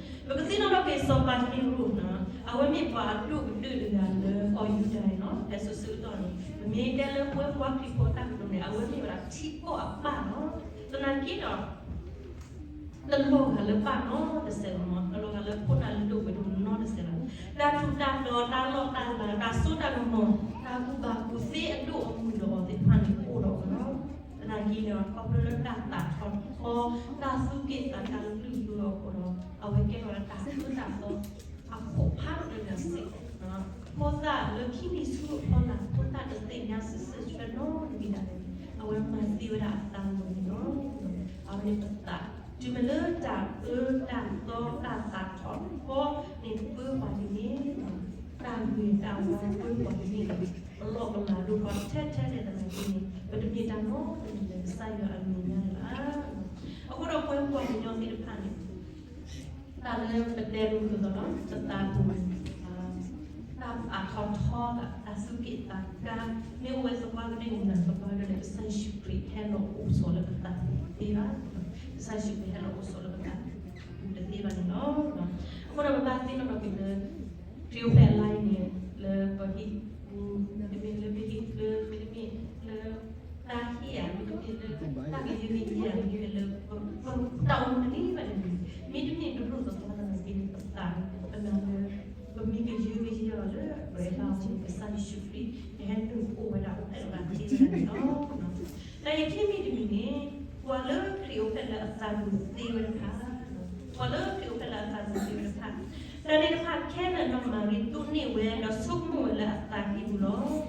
ထီၣ်က့ၤစီၤပၤနံၤရိၣ်န့ၣ် အဝဲမ့ၢ်ပှၤအဒိၣ်ကတၢၢ်တဂၤလၢကီၢ်ယူဒၤန့ၣ်လီၤ. ဖဲစိၤဆၢကတီၢ်န့ၣ် ပမ့ၢ်တဲလၢပဝဲပှၤခရံာ်ဖိအတၢ်ကတိၤန့ၣ် အဝဲမ့ၢ်ဝဲဒၣ်ထံကီၢ်အပၢ်လီၤ. သနာ်က့ဒီး တလီၤဂာ်လၢပၢ်နီတစဲးလီၤမး, တလီၤဂာ်လၢဖိသၣ်လၢဒိၣ်ပှ့ၤဒိၣ်နီတစဲးလီၤ. တၢ်ထူးတၢ်တီၤ တၢ်လီၢ်တၢ်လၤ တၢ်စိတၢ်ကမီၤ တၢ်ကူၣ်ဘၣ်ကူၣ်သ့အဒိၣ်အမုၢ်လီၤအီၤသ့ၣ်တဖၣ်န့ၣ် အိၣ်ဒီးအီၤလီၤ. သနာ်က့ဒီး ခီဖျိလၢတၢ်သးထီၣ်ထီ တၢ်သူၣ်က့ၣ်သးကါလုၢ်လီၤအဃိဒီး အဝဲကဲထီၣ်ဝဲဒၣ်တၢ်အၢတၢ်သီ အခိၣ်ဖးဒိၣ်တဂၤစ့ၢ်ကီး ဖိသၣ်လၢခံနံၣ်ဆူအဖီလာ် ဖိသၣ်တသ့ၣ်ညါစံးဆၢဆၢနီတမံၤဒၣ်လဲာ်န့ၣ် အဝဲမၤသံဝဲဒၣ်အသးလီၤန့ၣ်လီၤ. အဝဲန့ၣ်ပသး တုၤမ့ၢ်လၢတၢ်အၢတၢ်သီတၢ်သးထီၣ်ထီန့ၣ်ပၢပှၤဒ်န့ၣ် တၢ်ဂ့ၤတၢ်ဝါပၢပှၤဒ်န့ၣ် ပလီၢ်ပလၤဒိၣ်ထီၣ်ထဲထဲလဲၣ်သနာ်က့န့ၣ် ပတမ့ၢ်တၢ်နီတမံၤလၢကစၢ်ယွၤအမဲာ်ညါလၢၤဘၣ်. အဃိဒီးပဝဲပှၤကညီသ့ၣ်တဖၣ်န့ၣ် တၢ်လၢပတဲလိၤလိၤသီးလီၤ ပသးပူၤ တၢ်အါထီၣ်ထီသး တၢ်သူၣ်က့ၣ်သးကါ မ့ၢ်အိၣ်ဝဲသပှၢ်ကတၢၢ်န့ၣ် သပှၢ်ကတၢၢ်န့ၣ် ကစၢ်ယ့ၣ်ၡူးခရံာ်ဟဲလီၤအိၣ်ဆိးလၢပသးပူၤတသ့ဘၣ်. ကစၢ်ယ့ၣ်ၡူးခရံာ်ဟဲလီၤအိၣ်ဆိးလၢပသးပူၤတသ့ဘၣ်န့ၣ်လီၤ. အဃိဒီးပဘၣ်သ့ၣ်နီၣ်ထီၣ်က့ၤလၢ ခရံာ်အိၣ်ဖျဲၣ်အလါအံၤန့ၣ် လၢပဟံၣ်ပူၤ မ့တမ့ၢ်လၢပဟံၣ်ချၢ မ့တမ့ၢ်လၢ တၢ်ဟ့ၣ်ဧါ မ့တမ့ၢ်လၢ တၢ်ကယုၢ်ကယဲၢ်ဧါ မ့တမ့ၢ်လၢ တၢ်အိၣ်မူတနံၤဘၣ်တနံၤ မ့တမ့ၢ်တလိၣ်သပှၢ်သနာ်က့န့ၣ် ပသးန့ၣ် ပနာ်လၢ ပမ့ၢ်ကယုၢ်ကယဲၢ်အီၤလၢ ပအဲၣ်ဘၣ်အီၤန့ၣ် ကစၢ်ယ့ၣ်ၡူးခရံာ် ကဟဲနုာ်အိၣ်ဝဲဒၣ်အိၣ်ဖျဲၣ်လီၤသးသ့ဝဲဒၣ်န့ၣ်လီၤ. တၢ်ဂ့ၢ်ခံမံၤတမံၤန့ၣ် ပှၤလၢခရံာ်အိၣ်ဖျဲၣ်လၢအသးပူၤသ့ဝဲတဖၣ် ပှၤလၢခရံာ်အိၣ်ဖျဲၣ်လၢအသးပူၤသ့ဝဲတဖၣ် တၢ်န့ၣ်တဖၣ်ခဲလၢာ်နီၢ်မၤရံဒိးန့ၢ်ဝဲဒီးဆိကမိၣ်ဝဲလၢအသးကံၢ်ပူၤလီၤ.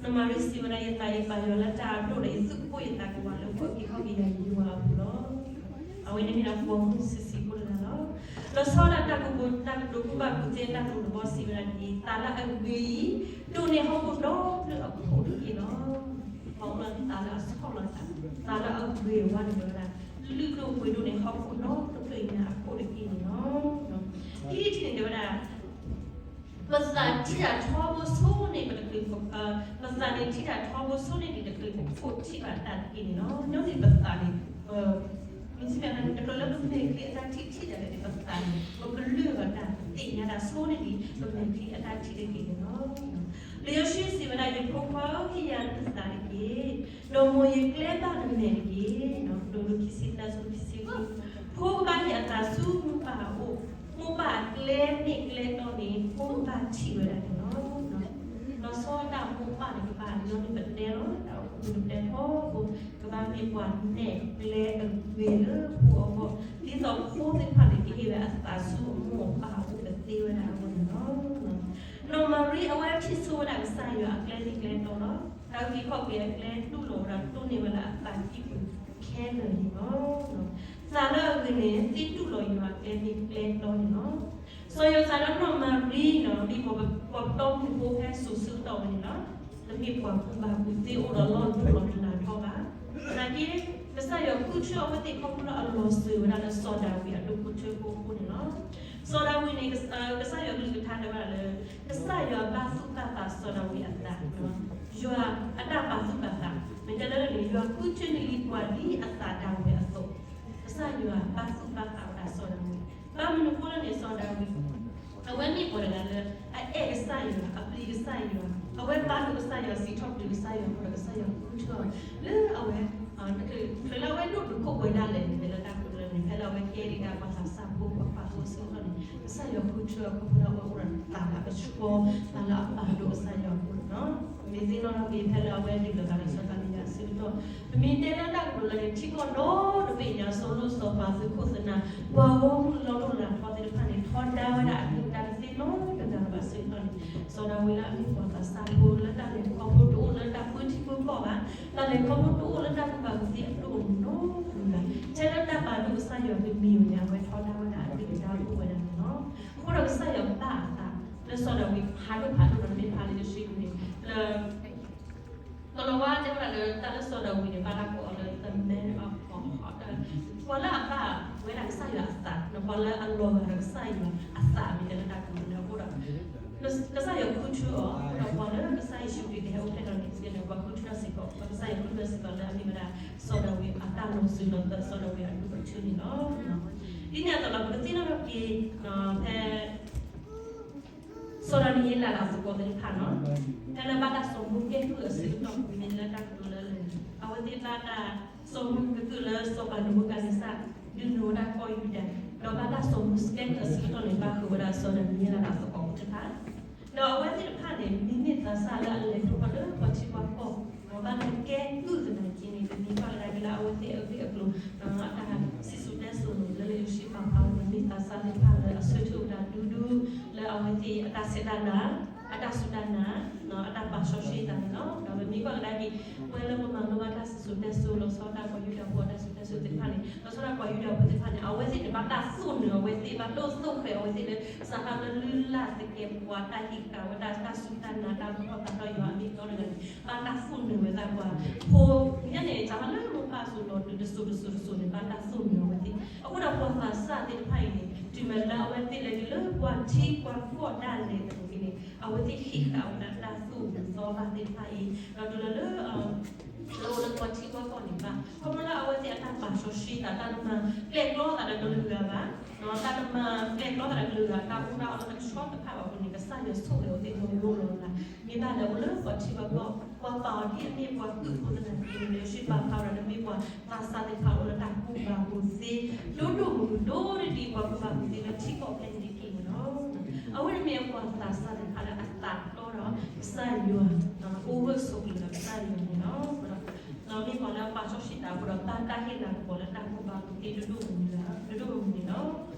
နီၢ်မၤရံစံးဝဲဒၣ် ယသးအံၤပာ်ယွၤလၢတၢ်အဒိၣ်ဒီး ယသူၣ်ကပိာ်ယသးကဝးလၢပှၤက့ၤဟီၣ်က့ၤယၤယွၤအပူၤလီၤ. အဝဲန့ၣ်မ့ၢ်ဒၣ်ပိာ်မုၣ်ဆံးဆံးဖိတဂၤလီၤ. လီၤဆီဒၣ်တၢ်ကတိၤ တၢ်ကတိၤကူၣ်ဘၣ်ကူၣ်သ့အတၢ်ကတိၤတဘီစံးဝဲဒၣ်ဒ်အံၤ, သးလၢအဂ့ၤအံၤ ဒိးန့ၢ်ဟီၣ်ခိၣ်ဒီဖျၢၣ်အခိၣ်တက့ၢ်လီၤ. ပှၤအိၣ်လၢသးလၢအဆီၣ်လီၤသး, သးလၢအဂ့ၤဝဲန့ၣ်ဝဲဒၣ် လုၢ်ဒိၣ်ပှ့ၤဒိၣ်န့ၢ်ဟီၣ်ခိၣ်ဒီဖျၢၣ်ညါအခိၣ်တက့ၢ်န့ၣ်လီၤ. ခံထံၣ်န့ၣ်တဲဝဲဒၣ် ပသးထံၣ်တၢ်ထီဘိဆိန့ၣ် ပတချုး, ပသးန့ၣ်ထံၣ်တၢ်ထီဘိဆိန့ၣ်ဒံး တချုးပခိၣ်ထံၣ်ဘၣ်တၢ်တက့ၢ်န့ၣ်လီၤ. ညီနုၢ်ပသးန့ၣ် မ့ၢ်စံးဘၣ်န့ၣ် တချုးလၢပမဲာ်ချံအတၢ်ထံၣ်ထံၣ်တၢ်န့ၣ် ပသးန့ၣ် ပကလုၢ်ဘၣ်တၢ်သ့ၣ်ညါတၢ်ဆိန့ၣ်ဒံး ပမဲာ်ချံအတၢ်ထံၣ်တက့ၢ်န့ၣ်လီၤ. လံာ်စီဆှံစံးဝဲဒၣ် ယဖိခွါဧၢ, ဟ့ၣ်ယၤနသးတက့ၢ်, ဒီးမိၢ်ယကျဲဘၣ်နမဲာ်တက့ၢ်. ဒိၣ်ဒိၣ်ခံဆံသၢ ဆူခံဆံဃု, ဖိကဘၣ်ဟ့ၣ်အသးဆူမိၢ်ပၢ်အအိၣ်, မိၢ်ပၢ်အကျဲမ့ၢ်ကျဲတီန့ၣ် ဖိကဘၣ်ထံၣ်ဝဲဒၣ်န့ၣ်လီၤ. လီၤဆီဒၣ်မိၢ်ပၢ်န့ၣ် ကဘၣ်ညီနုၢ်ပတဲလီၤ, တၢ်အိၣ်ဖှိၣ်ပတဲထီဘိ, ကဘၣ်မ့ၢ်ပှၤနဲၣ်ကျဲအဂ့ၤလၢဖိအဂီၢ်, ဒ်သိးဖိသ့ၣ်တဖၣ်န့ၣ် ကဟ့ၣ်ဝဲအသးဆူအမိၢ်အပၢ်အအိၣ်ကသ့ဝဲဒၣ်အဂီၢ်န့ၣ်လီၤ. နီၢ်မၤရံအဝဲထံၣ်ဆိဝဲဒၣ်ကစၢ်ယွၤအကျဲမ့ၢ်ကျဲတီလီၤ. တၢ်အုၣ်က့ၤခီၣ်က့ၤအကျဲတူၢ်လိာ်ဝဲဒၣ်ဒိးန့ၢ်ဝဲလၢအသးကံၢ်ပူၤခဲလၢာ်န့ၣ်လီၤ. သးလၢအဂ့ၤန့ၣ် သ့တူၢ်လိာ်ယွၤအကျဲမ့ၢ်ကျဲတီန့ၣ်လီၤ. စီၤယိၤသးဒီးနီၢ်မၤရံန့ၣ် မ့ၢ်ပှၤပတီၢ်မုၢ်ဖိဖဲစိၤဆၢကတီၢ်ဝဲန့ၣ်လီၤ. တမ့ၢ်ပှၤကူၣ်ဘၣ်ကူၣ်သ့အိၣ်ဒီးလီၢ်ဒိၣ်လီၤနးထီၣ်ဘၣ်. သနာ်က့ ကစၢ်ယွၤဃုထၢအဝဲသ့ၣ်ခီဖျိလၢအလီၤစၢၤဝဲဒၣ်လၢစီၤဒၤဝံးအဒိၣ်ခိၣ်ထၢဖိအဃိန့ၣ်လီၤ. စီၤဒၤဝံးန့ၣ် ကစၢ်ယွၤကလုၢ်ကထါတဲဝဲဒၣ်လၢ ကစၢ်ယွၤဘၣ်သူၣ်ဘၣ်သးစီၤဒၤဝံးအသး, ယွၤအတၢ်ပာ်သူၣ်ပာ်သး, မ့ၢ်တဲလၢန့ၣ် ယွၤဃုထၢန့ၢ်လံပှၤဒ်အသးဒၣ်ဝဲအသိး, ကစၢ်ယွၤဘၣ်သူၣ်ဘၣ်သးဝဲဒၣ်စီၤဒၤဝံး, ဘၣ်မနုၤအဃိလဲၣ်န့ၣ် စီၤဒၤဝံး အဝဲမ့ၢ်ပှၤတဂၤလၢ အအဲၣ်ကစၢ်ယွၤ, အပျံၤကစၢ်ယွၤ, အဝဲဘါထုကစၢ်ယွၤ, စံးထီၣ်ပတြၢၤကစၢ်ယွၤအဃိဒီး ကစၢ်ယွၤဃုထၢအီၤလၢအဝဲ တချုးလၢအဝဲဒိၣ်တုာ်ခိၣ်ပှဲၤဒၣ်လဲာ်န့ၣ် ဖဲလၢတၢ်ကတိၤလၢန့ၣ် ဖဲလၢအဝဲကဲဒံးဒၣ်ပှၤသးစၢ်ဖိ ပှၤပာ်ဖှိၣ်အဆၢကတီၢ်န့ၣ် ကစၢ်ယွၤဃုထၢအီၤခီဖျိလၢအဝဲအိၣ်ဒီးသးလၢအဆှီ, သးလၢအပာ်ဒိၣ်ကစၢ်ယွၤအဃိန့ၣ်လီၤ. မ့ၢ်သ့ၣ်နီၣ်ထီၣ်က့ၤ ဖဲလၢအဝဲဒုးလီၤဂာ်ဒီးစီၤကၤလံယၤအဆၢကတီၢ်, ပမ့ၢ်တဲလၢတၢ်ကတိၤလၢန့ၣ် ထံကီၢ်ဒီတဘ့ၣ်ညါ စီၤလိၣ်စီၤပၤ သုးခိၣ်သုးနၢ် ပှၤဂီၢ်မုၢ်လီၢ်ဒိၣ်လၢ်ထီသ့ၣ်တဖၣ်န့ၣ် ထီဒါဝဲဒၣ်အဒုၣ်အဒါတသ့နီတဂၤဘၣ်အဆၢကတီၢ်န့ၣ် စီၤဒၤဝံးလၢအမ့ၢ်ပှၤသးစၢ်ဖိလၢတၢ်လဲၤခီဖျိတအိၣ်လၢတၢ်ပၢထံပၢကီၢ်ဘၣ်, တၢ်လဲၤခီဖျိတအိၣ်လၢတၢ်ကူၣ်ဘၣ်ကူၣ်သ့အဒိၣ်နီတမံၤဘၣ်, ထဲလၢတၢ်ပာ်ဒိၣ်ကစၢ်ယွၤတမံၤန့ၣ် အဝဲထီဒါဝဲဒၣ်အဒုၣ်အဒါအိၣ်ဝဲဒၣ်န့ၣ်လီၤ. အဃိဒီးကစၢ်ယွၤဘၣ်အသးလၢစီၤဒၤဝံးဖးဒိၣ်ဖးဒိၣ်ဒီး မ့ၢ်ဖးလၢယစံးန့ၣ် လၢ ကလီၤဝါတဲဝဲဒၣ်လၢတၢ်လၢစီၤဒၤဝံးန့ၣ် ဘၣ်တၢ်ကိးအီၤလၢ the man of God, ပှၤလၢအဘၣ်ဝဲဒၣ်ကစၢ်ယွၤအသး, ပှၤလၢအလီၤဂာ်ဒီးကစၢ်ယွၤအသးမ့ၢ်တဲလၢတၢ်ကတိၤလၢအဃိဒီး ကစၢ်ယွၤဃုထၢအီၤ, အဃိဒီးပှၤလၢကစၢ်ယ့ၣ်ၡူးခရံာ်ကဟဲအိၣ်ဖျဲၣ်ထီၣ်န့ၣ် စ့ၢ်ကီးန့ၣ် ပှၤဃုထၢစ့ၢ်ကီး ပှၤကစၢ်ယွၤဃုထၢစ့ၢ်ကီးလၢအမ့ၢ်ဝဲဒၣ် စီၤဒၤဝံးအတၢ်လီၤစၢၤလီၤသွဲၣ် စီၤဒၤဝံးအဒိၣ်အထၢန့ၣ်လီၤ. ဒ်န့ၣ်အသိးလီၤ ပကသ့ၣ်နီၣ်ထီၣ်က့ၤ ဖဲ စီၤဒၤနံးယ့လးအသကိးသ့ၣ်တဖၣ်န့ၣ်, ဖဲလၢဘၣ်တၢ်စိာ်မူကဲကုၢ်အဆၢကတီၢ် မ့ၢ်လၢတၢ်ကတိၤလၢလၢၢ်န့ၣ် အဝဲသ့ၣ်ဘၣ်တၢ်စိာ်မူကဲကုၢ်လၢစီၤပၤနဘူၤခၣ်နံစၢ် ဒုးနုာ်ဝဲဒၣ်ကီၢ်ယူဒၤ, ဒီးဘၣ်တၢ်စိာ်မူကဲကုၢ်အဆၢကတီၢ်န့ၣ် ဘၣ်ဃုာ်ဝဲဒၣ်စီၤဒၤနံးယ့လးအသကိးသ့ၣ်တဖၣ် ဒီးအဝဲသ့ၣ်တဖၣ်န့ၣ် မ့မ့ၢ်သးစၢ်လၢအလဲၤထီၣ်ဖီၣ်လၢပှၤထံပှၤကီၢ်, ဒီးဘၣ်တၢ်ကဲကုၢ်သနာ်က့န့ၣ် ပမ့ၢ်ကွၢ်ကဒါက့ၤလၢအဝဲသ့ၣ်အဂ့ၢ်အကျိၤ, အတၢ်စံၣ်စိၤတဲစိၤန့ၣ် လၢလံာ်စီဆှံပာ်ဖျါဝဲန့ၣ် မ့ၢ်သးစၢ်သ့ၣ်တဖၣ်လၢအဆၢထၢၣ်ဝဲဒၣ်ဒူဒူ လၢအဝဲသ့ၣ်အတၢ်ဆဲးတၢ်လၤ, အတၢ်စူၢ်တၢ်နာ်, အတၢ်ပာ်စီဆှံသးန့ၣ်လီၤ. ဒီးပမ့ၢ်ကွၢ်ကဒါက့ၤ ပှၤလၢပမၤလိဘၣ်တၢ်စံၣ်စိၤတဲစိၤ လီၤဆီဒၣ်တၢ်ပှၤယူဒၤဖိအတၢ်စံၣ်စိၤတဲစိၤသ့ၣ်တဖၣ်န့ၣ် လီၤဆီဒၣ်တၢ်ပှၤယူဒၤဖိသ့ၣ်တဖၣ်န့ၣ် အဝဲသ့ၣ်န့ၣ် ဘၣ်တၢ်သိၣ်နုာ်အဝဲသ့ၣ် ဘၣ်ဒိၣ်သိၣ်ဃဲၤအဝဲသ့ၣ်လၢ စးထီၣ်လၢလုၢ်လၢ်သကဲးပဝး တၢ်ဟ့ၣ်ဃာ်ဝဲဒၣ်တၢ်စူၢ်တၢ်နာ် တၢ်ဘူၣ်ထီၣ်သးထီၣ်ယွၤအမ့ၢ်အတီတဂၤန့ၣ် ဘၣ်တၢ်သိၣ်နုာ်ဝဲဒၣ်ပှၤဖိညါန့ၣ် စးထီၣ်လၢမိၢ်ပၢ်စိၤလီၤတုၤတစိၤတစိၤတစိၤန့ၣ် ဘၣ်တၢ်သိၣ်နုာ်အဝဲသ့ၣ်. အဃိဒီးပှၤသးစၢ်သ့ၣ်တဖၣ်အံၤန့ၣ် တုၤမ့ၢ်လၢအဝဲသ့ၣ်လဲၤတုၤလၢပှၤထံပှၤကီၢ်ဒၣ်လဲာ်အသိးန့ၣ် အဝဲသ့ၣ်ဟ့ၣ်ဃာ်ဝဲဒၣ်တၢ်သိၣ်တၢ်သီဘၣ်သ့ၣ်တဖၣ်အံၤ ဒီးတုၤလၢလၢ လၢအိၣ်လၢပှၤထံပှၤကီၢ်န့ၣ်ဘၣ်. ခီဖျိလၢအဝဲသ့ၣ်အတၢ်ပာ်စီဆှံသး တၢ်တမၤကျဲၣ်ကျီသးဒီးကလုာ်ဂၤဘၣ်, တၢ်တမၤကျဲၣ်ကျီသးဒီးကလုာ်ဂၤ တၢ်အိၣ်တၢ်အီလၢတဆီတဖၣ်ဘၣ်အဃိန့ၣ် ကစၢ်ယွၤဆိၣ်ဂ့ၤအဝဲသ့ၣ်လီၤလိၤလီၤလး. မ့ၢ်ဘၣ်လဲၤအိၣ်လၢပှၤထံပှၤကီၢ် ပှၤပာ်အီၤဒ်အမ့ၢ်ပှၤကုၢ်ဖိသနာ်က့န့ၣ် လံာ်စီဆှံပာ်ဖျါဝဲဒၣ် တမ့ၢ်ပှၤသးစၢ်သ့ၣ်တဖၣ်အိၣ်လၢတၢ်ကူၣ်ဘၣ်ကူၣ်သ့ ဒိၣ်ဒိၣ်မုၢ်မုၢ်ဒိၣ်ဒိၣ်ဒ်ပှၤကူၣ်ဘၣ်ကူၣ်သ့လၢထံကီၢ်ဖဲန့ၣ်တက့ၢ်န့ၣ်လီၤ. အဝဲန့ၣ်မ့ၢ်ပှၤသးစၢ်သ့ၣ်တဖၣ်လၢအသးတီဒီးကစၢ်ယွၤ အိၣ်ဂၢၢ်ဆိးကျၢၤဒီးကစၢ်ယွၤန့ၣ်လီၤ. မ့ၢ်ပှၤလၢအပာ်စီဆှံသးအဃိဒီး ဘၣ်တၢ်ဟ့ၣ်လၤကပီၤလၢတၢ်ကူၣ်ဘၣ်ကူၣ်သ့ဒိၣ်ဒိၣ်မုၢ်မုၢ်လီၤ.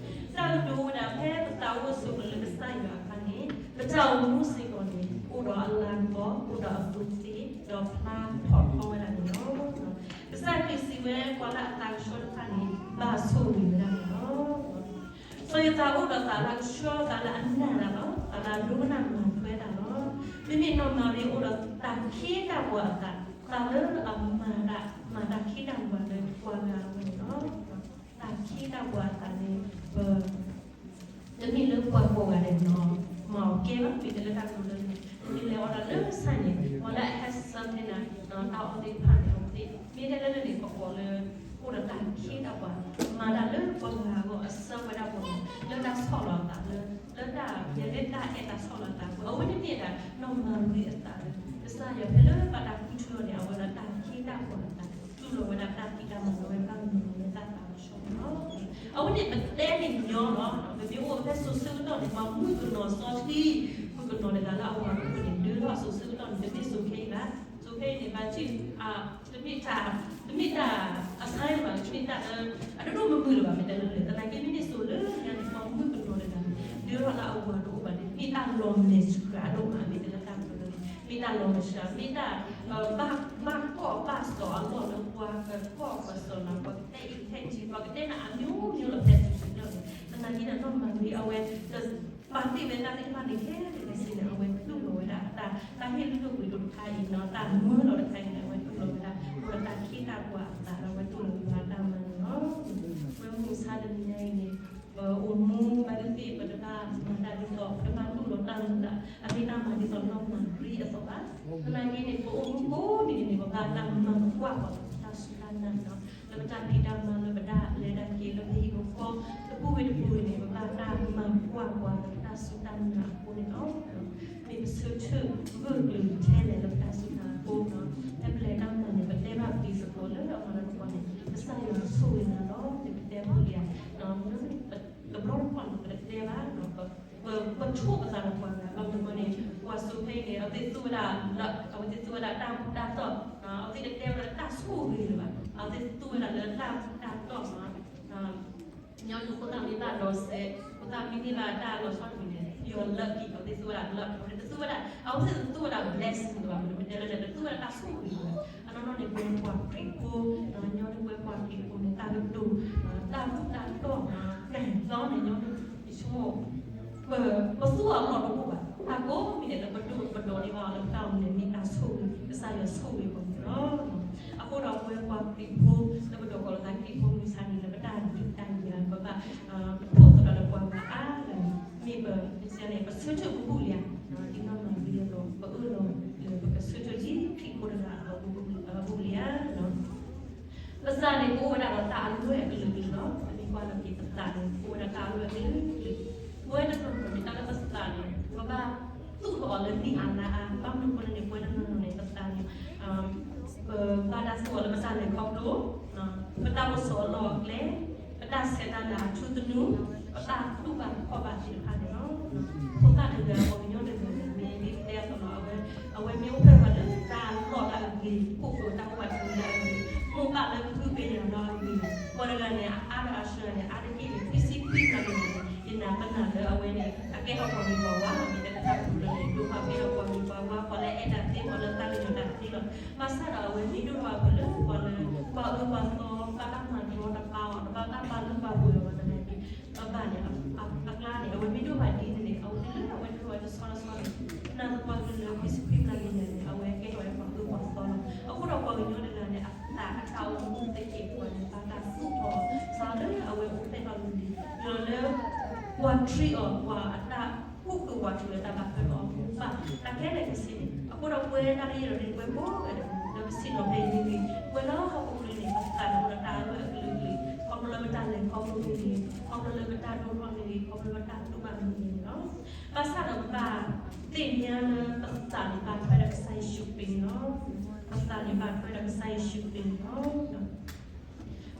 တၢ်ကတိၤဝဲဒၣ် ဖဲပသးအိၣ်ဆိးက့ၤလၢကစၢ်ယွၤအခါန့ၣ် ပတၢ်အိၣ်မူစ့ၢ်ကီးန့ၣ် အိၣ်ဒီးအလၤကပီၤ အိၣ်ဒီးအကူၣ်သ့ ဒီးဖျါထီၣ်ထီဝဲဒၣ်န့ၣ်လီၤ. ကစၢ်ခရံာ်စံးဝဲ ပှၤလၢအသးကဆှီတဖၣ်န့ၣ် ဘၣ်ဆိၣ်ဂ့ၤဝဲဒၣ်န့ၣ်လီၤ. စီၤယိၤသးအိၣ်ဒီးသးလၢအကဆှီ သးလၢအနာ်တၢ်လီၤ. သးလၢအဒိကနၣ်မၤထွဲတၢ်လီၤ. မ့မ့ၢ်နီၢ်မၤရံအိၣ်ဒီးတၢ်ခ့တၢ်ပှၤအသး, သးလၢအမၤတၢ်, မၤတၢ်ခ့တၢ်ပှၤလၢပှၤဂၤအဂီၢ်န့ၣ်လီၤ. တၢ်ခ့တၢ်ပှၤအသးန့ၣ် ပ တမ့ၢ်လၢပှၤကိးဂၤဒဲးနီၤ မၤအီၤကဲဘၣ် မ့ၢ်တဲလၢတၢ်ကတိၤလၢန့ၣ် မ့ၢ်လဲၤအီၤဒီးလၢကစၢ်န့ၣ် ပှၤလၢအဟဲစၢဖဲန့ၣ် တၢ်အီၣ်သ့ၣ်တဖၣ်န့ၣ် အဝဲသ့ၣ် မ့ၢ်တဲလၢလၢန့ၣ် ပကိးလၢ အိၣ်ဒီးတၢ်ခ့တၢ်ပှၤ မၤတၢ်လၢပှၤဂၤအဂီၢ် အစၢဝဲဒၣ်ပှၤ လၢတၢ်ဆီၣ်လီၤအသးလၢ လၢတၢ်ယဲလၢတၢ်အဲၣ်တၢ်ဆီၣ်လီၤအသး အဝဲန့ၣ်မ့ၢ်ဒၣ် နီၢ်မၤရံအသးလၢ ကစၢ်ယွၤဖဲလၢဘၣ်တၢ်ဃုထၢအီၤန့ၣ် အဝဲဒၣ်တၢ်ခ့တၢ်ပှၤအသး တူၢ်လိာ်ဝဲဒၣ်တၢ်ဖံးတၢ်မၤလၢဝဲတၢ်မၤလၢတၢ်သးကဆှီလီၤ. အဝဲန့ၣ်ပတဲန့ၣ်ညီလီၤ. ပမ့ၢ်အိၣ်ဖဲစိၤဆၢကတီၢ်န့ၣ် ပှၤမုၣ်ကနီၤစီဆှံ မုၣ်ကနီၤတဂၤလၢအဝၤတအိၣ်န့ၣ် ဒၢထီၣ်စိၤဆၢကတီၢ်န့ၣ် တမ့ၢ်စိၤခဲအံၤဘၣ်. စိၤခဲအံၤန့ၣ် ဘၣ်ထံၣ် တမ့ၢ်တၢ် တမ့ၢ်တၢ် အဆါဘၣ် တမ့ၢ်တၢ်လၢ အဒိၣ်ဒိၣ်မုၢ်မုၢ်လၢၤဘၣ် မ့ၢ်တဲလၢလၢ သနာ်က့မ့မ့ၢ်စိၤလၢညါန့ၣ် ပှၤမုၣ်ကနီၤတဂၤန့ၣ် ဒၢထီၣ်လၢအဝၤတအိၣ်ဘၣ်န့ၣ် မ့ၢ်တၢ်လီၤမဲာ်ဆှးဒိၣ်မး မ့ၢ်တဲလၢတၢ်ကတိၤလၢ မ့ၢ်တၢ်လီၤမဲာ်ဆှး မ့ၢ်တၢ် ဘၣ်ကီၢ်ဘၣ်စီၤအလီၢ်လၢပှၤကကီၢ်ပှၤစီၤလီၤ ပှၤကတဲအံၤထဲတံၤ ပှၤကတဲနၤအမျိုးမျိုးလီၤ ဖဲတံၤလီၤန့ၣ် သနာ်က့န့ၣ် နီၢ်မၤရံအဝဲ ပာ်တ့ၢ်ဝဲတၢ်သ့ၣ်တဖၣ်န့ၣ် ခဲလၢာ်ခဲဆ့န့ၣ် အဝဲတူၢ်လိာ်ဝဲဒၣ် တၢ် တၢ်ဟ့ၣ်လုၢ်ဒိၣ်ပှ့ၤဒိၣ်တခါအံၤနီၤ တၢ်မၢလီၤတခါအံၤန့ၣ် အဝဲတူၢ်လိာ်ဝဲဒၣ် အိၣ်ဒီးတၢ်ခ့တၢ်ပှၤအသးဒီး အဝဲတူၢ်လိာ်ဝဲဒၣ်တၢ်မၤန့ၣ်လီၤ. ဝဲမုၢ်ဆါတနံၤညါအံၤန့ၣ် ပအိၣ်မူဘၣ်သ့ၣ်သ့ၣ် ပတဘၣ်မၤတၢ်ဒ်သိး ပတဘၣ်တူၢ်လိာ်တၢ်မၤ အမ့ၢ်တၢ်မၤဒ်သိးနီၢ်မၤရံအသိးဘၣ်. သနာ်က့န့ၣ် ပအိၣ်မူကိးနံၤန့ၣ် ပဘၣ်တၢ်မၤကွၢ်ပှၤလၢပတၢ်စူၢ်တၢ်နာ်နီၤ လၢပတၢ်ဖံးတၢ်မၤ လၢပတၢ်လဲၤတၢ်က့ၤ လၢပဟံၣ်ပဃီ တပူၤဝဲတပူၤဝဲန့ၣ် ပဘၣ်တၢ်မၤကွၢ်ပှၤလၢပတၢ်စူၢ်တၢ်နာ်အဃိန့ၣ်လီၤ. မ့ၢ်ပဆၢထၢၣ်ဂၢၢ်ကျၢၤထဲလဲၣ်လၢပတၢ်စူၢ်တၢ်နာ်အဃိနီၤ ဖဲပလဲၤတၢ်မၤန့ၣ် ပတဲဘၣ်ပတံၤသကိးလၢအမၤလၢပှၤန့ၣ် ကစၢ်ယွၤဆိၣ်ဂ့ၤနၤလီၤ ပတဲဖိလံၤဧါ တဘျီတခီၣ်န့ၣ် ပတတဲဘၣ် ပထိၣ်ပသးဒီးပှၤဂၤ ဘၣ်မနုၤဃိန့ၣ် ပှၤစိၤဖဲအံၤန့ၣ် အဝဲသ့ၣ်သူဝဲဒၣ် အဝဲသ့ၣ်သူဝဲဒၣ်တၢ်မူတၢ်တီၢ် အဝဲသ့ၣ်တတဲဝဲဒၣ်တၢ်ဆိၣ်ဂ့ၤလၢၤဘၣ် အဝဲသ့ၣ်သူဝဲဒၣ်လၢတၢ်မူတၢ်တီၢ်မး ညီနုၢ်ဖိသၣ်မ့ၢ်ဘၣ်ဒီးစဲး ဖိသၣ်မ့ၢ်န့ၢ်ဘၣ်တၢ်လီၤဆီတမံၤန့ၣ် ယွၤလၢကံၢ် အဝဲသ့ၣ်သူဝဲဒၣ် လၢကံၢ် အဝဲသ့ၣ်သူဝဲဒၣ် အဝဲသ့ၣ်သူဝဲဒၣ် blessing လၢၤဘၣ် မ့ၢ်တဲလၢလဲၣ် တသူဝဲဒၣ်တၢ်ဆိၣ်ဂ့ၤလၢၤဘၣ် အနီၢ်နီၢ်န့ၣ် ပဝဲပှၤခရံာ်ဖိ ညီနုၢ်ပဝဲပှၤခရံာ်ဖိန့ၣ် တၢ်ကတိၤ တၢ်ဘူၣ်တၢ်တီၢ် ကဲသီန့ၣ် ညီနုၢ် ယဆိကမိၣ် ပသူအလီၢ်တအိၣ်ဘၣ် တၢ်ကိးမံၤဒဲးလၢပဒိၣ်ပဒိးန့ၢ်ဘၣ်အီၤလၢပတၢ်အိၣ်မူန့ၣ် မ့ၢ်တၢ်ဆိၣ်ဂ့ၤ ကစၢ်ယွၤဆိၣ်ဂ့ၤပှၤန့ၣ်လီၤ. အဃိဒီးပဝဲပှၤခရံာ်ဖိ လၢပဒိးကိးလီၤသးခရံာ်ဖိမုၢ်ဆါန့ၣ် လၢပတၢ်ဒုးတၢ်ယၤ ပဘၣ် ထိၣ်သတြီၤဒီးပှၤဂၤအါဂၤန့ၣ် မ့ၢ်ပ မ့ၢ်စ့ၢ်န့ၣ် ပဆၢထၢၣ်ပဘူၣ်လံဧါ ဒ်နီၢ်မၤရံအသိး ပအၢၣ်လီၤလၢပကဆၢထၢၣ်ဒ်ခရံာ်ဖိတဂၤအသိး ပဘူၣ်လံဧါ ပသးန့ၣ် ပအိၣ်ဝဲဒၣ်ဒီးတၢ်အလွဲၢ်အကလုာ်ကလုာ်လီၤ. ပမ့ၢ်ကွၢ်လီၤက့ၤပသးန့ၣ် ပအိၣ်ဝဲဒၣ်တၢ်အလွဲၢ်အကလုာ်ကလုာ်, ပဝဲတနီၤနီၤန့ၣ် တၢ်လၢပသးန့ၣ် ပဘၣ်သူၣ်ထီၣ်အီၤလၢနံၣ်အါလါအါ, ဘၣ်မနုၤအဃိလဲၣ်န့ၣ် ပဝဲတနီၤနီၤန့ၣ် ပသးန့ၣ် ပဘၣ်တၢ်သူၣ်ထီၣ်လၢပတၢ်လဲၤခီဖျိ, ပတၢ်အိၣ်ဆိးအလီၢ်အကျဲ, ပတၢ်ဆဲးတၢ်လၤအထူသနူ, ပတၢ်တူၢ်ဘၣ်ခီၣ်ဘၣ်သ့ၣ်တဖၣ်န့ၣ်လီၤ. ဖိသၣ်တဂၤ ပှၤကညီတဂၤန့ၣ် မ့ၢ်ဒ်ပတဲအသိးလီၤ အဝဲမ့ၢ်အိၣ်ဖျဲၣ်ဝဲလၢတၢ်လီၢ်လၢအဂ့ၤ, ခိၣ်ဃၢၤတၢ်အိၣ်ဘၣ်တ့ၢ်လၢအဂ့ၤ, မိၢ်ပၢ်လၢကဟုကယာ်လၢအဂ့ၤ, ပှၤတဂၤန့ၣ် အအါဒီးအစှၤန့ၣ် အါတက့ၢ်န့ၣ် ခံဆံခွံသီန့ၣ် ယနာ်ပနာ်လၢအဝဲန့ၣ် အကဲထီၣ်ပှၤဂ့ၤပှၤဝါလီၤ. မ့ၢ်တဲတၢ်ပူၤလၢန့ၣ် ဒိၣ်ထီၣ်ကဲထီၣ်ပှၤဂ့ၤပှၤဝါ, ပှၤလၢအဲၣ်တၢ်သ့ ပှၤလၢသးကညီၤတၢ်သ့လီၤ. ဘၣ်ဆၣ်ဒီးအဝဲမ့ၢ်ဒိၣ်ထီၣ်အဖၢၣ်လၢပှၤလၢ ပှၤအၢပှၤသီ ဘၣ်တၢ်မၤတရီတပါအီၤ, တဘၣ်တၢ်ပာ်လုၢ်ပာ်ပှ့ၤအီၤဘၣ်သနာ်က့ အဘၣ်န့ၣ် အကျါန့ၣ် အဝဲမ့ၢ်ဒိၣ်ဘၣ်ဒ်န့ၣ်န့ၣ် အဝဲသ့ၣ်လၢအဝဲဒိၣ်ထီၣ်ဝဲတဆီတဆီန့ၣ် နာ်သပှၢ်ကလုာ်လၢခံဆံခွံသီန့ၣ်န့ၣ် အဝဲကဲထီၣ်ဝဲပှၤအၢပှၤသီလီၤ. အဃိဒီးပှၤကညီတဂၤန့ၣ် အသးအတၢ်အိၣ်မူသကဲးပဝးန့ၣ် ဘၣ်တၢ်သူၣ်ထီၣ်အီၤ စးလၢအဝဲအိၣ်ဖျဲၣ်ထီၣ်လံန့ၣ် ဒီးလၢ ပှၤထံၣ်အီၤ ပှၤအတၢ်ကူၣ်ကဝၤထူလၢတၢ်ဘၣ်ထွဲဒီးအီၤမူဘၣ် တၢ်ခဲလၢာ်ခဲဆ့န့ၣ် အဃိဒီးပဝဲဒၣ်တယဲၢ်ဒီးန့ၣ် ပဝဲကိးဂၤဒဲး လၢပဆ့ၣ်နီၤဖဲအံၤမ့ၢ်ဂ့ၤ ပဝဲလၢဟီၣ်ခိၣ်ချၢန့ၣ် ပသးန့ၣ်အိၣ်ဒီးတၢ်အလွဲၢ်အကလုာ်ကလုာ် ခီဖျိလၢပတၢ်လဲၤခီဖျိမ့ၢ်ဂ့ၤ ခီဖျိလၢပတၢ်ဒိၣ်ထီၣ်မ့ၢ်ဂ့ၤ ခီဖျိလၢပတၢ်တူၢ်ဘၣ်မ့ၢ်ဂ့ၤန့ၣ်လီၤ. ဘၣ်ဆၣ်ဒီးပဘၣ်သ့ၣ်ညါလၢပသးန့ၣ်ဘၣ်ထွဲဒီးကစၢ်ယ့ၣ်ၡူးခရံာ်န့ၣ်လီၤ. ပသးန့ၣ်ဘၣ်ထွဲဒီးကစၢ်ယ့ၣ်ၡူးခရံာ်န့ၣ်လီၤ.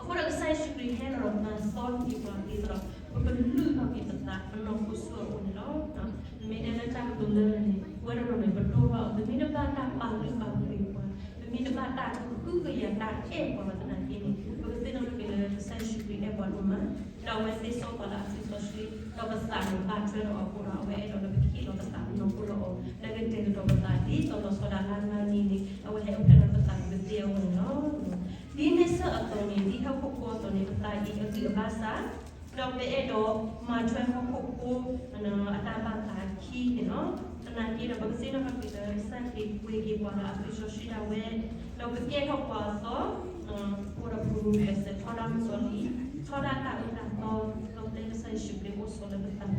အဃိဒီးကစၢ်ယ့ၣ်ၡူးခရံာ်ဟဲလီၤမၤသီန့ၢ်ပှၤဒ်သိးဒီး ပကလုၢ်ထီၣ်က့ၤပသး ပနီၢ်ခိဆူအအိၣ်န့ၣ်လီၤ. မ့ၢ်တဲလၢတၢ်ကတိၤလၢန့ၣ် ပဝဲတနီၤန့ၣ် ပဒိၣ်ထီၣ် ပမ့ၢ်တဘၣ်တၢ်ပာ်လုၢ်ပာ်ပှ့ၤပှၤ ပမ့ၢ်တဘၣ်တၢ်ကဟု ကစၢ်ယွၤတၢ်အဲၣ်ပှၤသနာ်က့န့ၣ် ပကသ့ၣ်နီၣ်ထီၣ်က့ၤလၢကစၢ်ယ့ၣ်ၡူးခရံာ်အဲၣ်ပှၤဒိၣ်မး, ဒီးအဝဲသ့ၣ်ဆီၣ်ပှၤလၢအသွံၣ်စီဆှံ, ဒီးပသးန့ၣ်ဘၣ်ထွဲဒီးအီၤအဃိဒီး အဝဲအဲၣ်ဒိးလၢပကဟ့ၣ်လီၤပသးနီၢ်ခိလၢအီၤ, လၢကတဲာ်ကတီၤပသးဒ်သိးလီၤဆီဒၣ်တၢ်လၢ်လၢ်န့ၣ်န့ၣ် အဝဲဟဲအိၣ်ဖျဲၣ်ဒီးပသးကသ့အဂီၢ်န့ၣ်လီၤ. ဒ်န့ၣ်အသိးန့ၣ် ဒ်ဟီၣ်ခိၣ်ဖိအသိးန့ၣ် ပသးအံၤအဂံၢ်အဘါစၢ်, ဒီးပအဲၣ်ဒိးမၤထွဲဟီၣ်ခိၣ်ဖိ အတၢ်ဘၣ်သးအခံန့ၣ်လီၤ. သနာ်က့ဒီး ပကသ့ၣ်နီၣ်ထီၣ်က့ၤလၢကစၢ်ခရံာ်ပှ့ၤက့ၤပှၤဒီးအသွံၣ်စီဆှံဒၣ်ဝဲ, ဒီးကကဲထီၣ်ပှၤအသီ, အိၣ်ဒီးပကရူၢ်ကစၢၢ်ထီဒါမုၢ်စီလံ, ထီဒါတၢ်အၢတၢ်သီ, ဒီးပတဲကစၢ်ယ့ၣ်ၡူးခရံာ်အိၣ်ဆိးလၢပသး